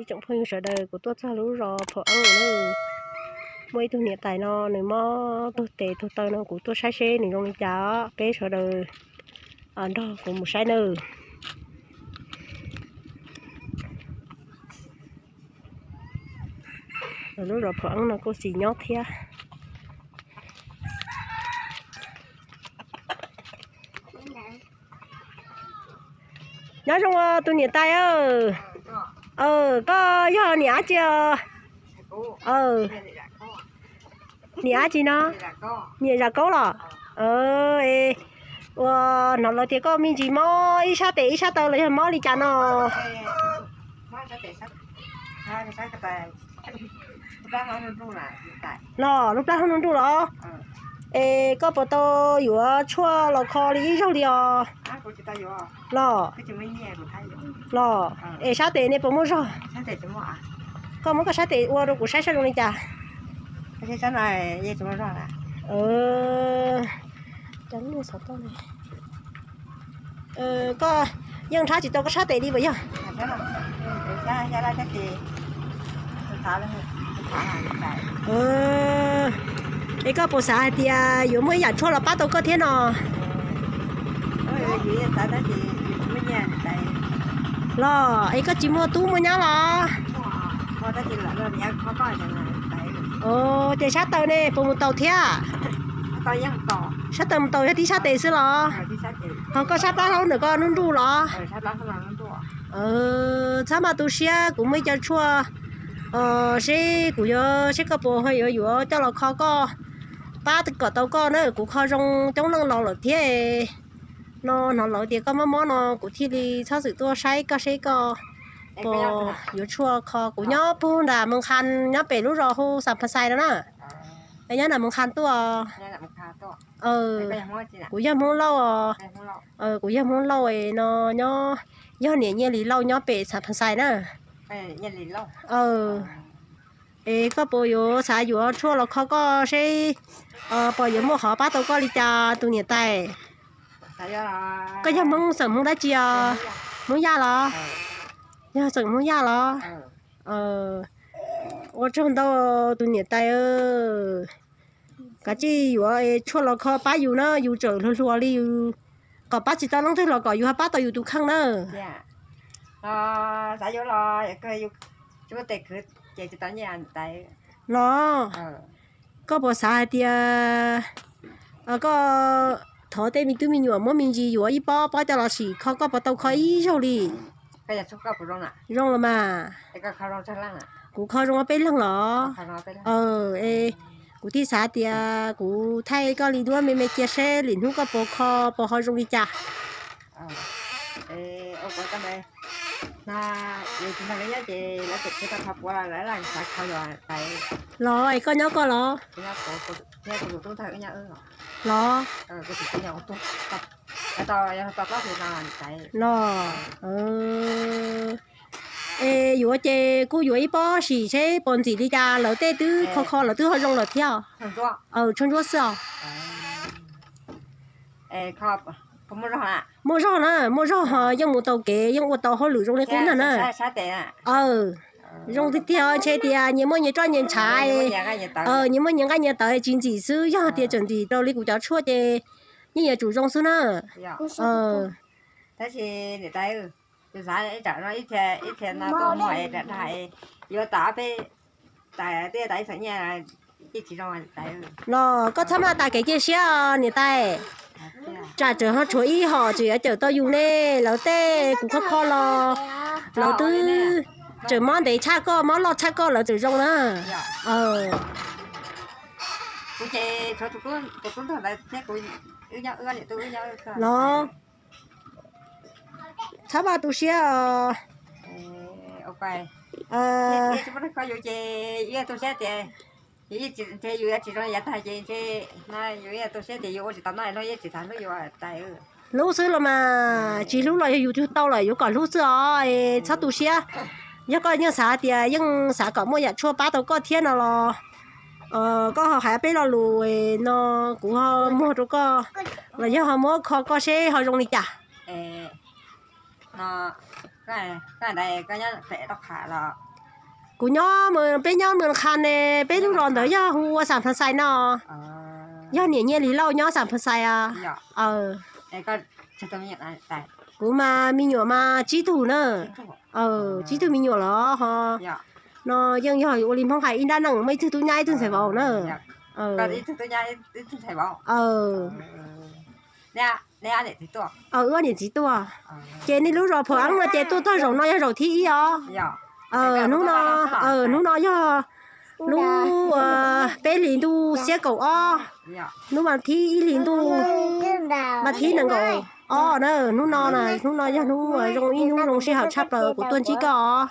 Tsoom phooj ywg sawv daws, kuv tuaj txog lub zos Phom Eeb lawm. Muaj ib tug niam tais no nws mob tug tes tug taw no, kuv tuaj saib seb nws zoo li cas os. Peb sawv daws nrog kuv mus saib nawb. Lub zos Phom Eeb no kuj xis nyob thiab. Nyob zoo tus niam tais. Koj yog niam dab tsi os? Niam dab tsi no? Niam Zam Kaub los? Ua, hnov lawv tias koj me ntsis mob ib sab tes ib sab taw los yog mob li cas no? Los lub plab hnub nruj los? Es koj puas tau yuav tshuaj los kho li ib zaug li os? Los, los, es sab tes ne puas muaj zog? Koj muab koj sab tes ua rau kuv saib saib zoo li cas. Koj yeej nrhab tsis tau koj sab tes li puas yog? Es koj puas xav hais tias yuav muaj ib yam tshuaj los pab tau koj thiab no? Los es koj tsis muaj tub muaj nyab los? Ces sab taw ne puas mus taus thiab? Sab taw mus taus yog tib sab tes xwb los? Ho koj sab plab hlaub ntawm koj nruj nruj los? Txhob mas tu siab, kuv muaj ib co tshuaj seb kuv yuav seb koj puas ho yuav yuav coj los kho koj, pab kom tau koj na. Kuv kho zoo coob leej los lawm thiab. No hnov lawv tias koj mob mob no kuv thiaj li txhob txwm tuaj saib koj seb koj puas yuav tshuaj kho. Kuv nyob puag nram Moos Khas, nyob pem lub zos hu Xam Phas Xais no na. Nyob nram Moos Khas tuaj. Kuv yog Hmoob Lauj os. Kuv yog Hmoob Lauj no, nyob, yog niam Nyiaj Lis Lauj nyob pem Xam Phas Xais na. Es koj puas yuav xav yuav tshuaj los kho koj seb puas yuav muaj qhov pab tau koj li cas tus niam tais? Koj yog Hmoob xeem Hmoob dab tsi os? Hmoob Yaj los? Yog xeem Hmoob Yaj los? Ua tsaug ntau tus niam tais. Kav tsij yuav tshuaj los kho pab yus na, yus tseem hluas hluas li yus kom pab tsis tau leej twg los kom yus ho pab tau yus tus kheej na. Los, koj puas xav hais tias koj thov tej me tub me nyuam muab me ntsis yuav ib pob pob coj los sim kho koj puas tau kho ib zaug li? Zoo los mas. Kuv kho zoo peb leeg los? Kuv thiaj xav tias kuv thaij koj li duab me me cia seb lwm hnub koj puas kho puas ho zoo li cas. Los es koj nyob koj los? Los, los, es yuav ces kuj yuav ib pob sim seb puas ntxim li cas, lawv tej twb kho kho lawv twb ho zoo lawm thiab. Tshuaj ntsuab xwb os. Muaj zog na, muaj zog ho yeej mus tau kev yeej ua tau hauj lwm zoo li qub ntag na. Zoo tiag tiag, ntshe tias nyias muaj nyias roj nyias ntshav, nyias muaj nyias nqaij nyias tawv tsis ntxim xwb, yog tias tseem ntxim rau li kuv cov tshuaj ces yeej yuav tsum zoo xwb na. Los koj txhob maj tas kev cia siab niam tais. Tsam tseem ho tshuav ib hom tseem yuav cawm tau yus ne. Lawv tej kuv kho kho los lawv twb tseem mob ntev tshaj koj, mob loj tshaj koj lawv tseem zoo na. Los, txhob maj tu siab os. Hlub xwb los mas, tsis hlub los yog yus twb tau lawm, yuav kom hlub xwb os. Txhob tu siab. Yog koj yeej xav tias yeej xav kom muaj yam tshuaj pab tau koj thiab no los koj ho hais peb lo lus no, kuv ho muag rau koj los yog ho muab kho koj seb ho zoo li cas. Koj nyob pem rau qhov los? Kuv nyob, peb nyob Mws Qha ne, peb lub zos ntawd yog hu ua Xam Phas Xais no. Yog niam Nyiaj Lis Lauj nyob Xam Phas Xais. Kuv mas me nyuam mas tsib tug na. Tsib tug me nyuam los ho. No yeej yog ua li Hmoob hais ib nrab neej muaj ib tug tub nyab ib tug ntxhais vauv na. Wb niam txiv tuaj. Ces nej lub zos Pham Eeb no ces tuaj txog zaum no yog zaum thib ib os. Hnub no, hnub no yog hnub peb hlis ntuj xiab kaum ob, hnub vas thib ib hlis ntuj, vas thib nees nkaum ob na. Hnub no, hnub no yog hnub zoo, ib hnub zoo sij hawm tshaj plaws kuv tuaj ntsib koj os.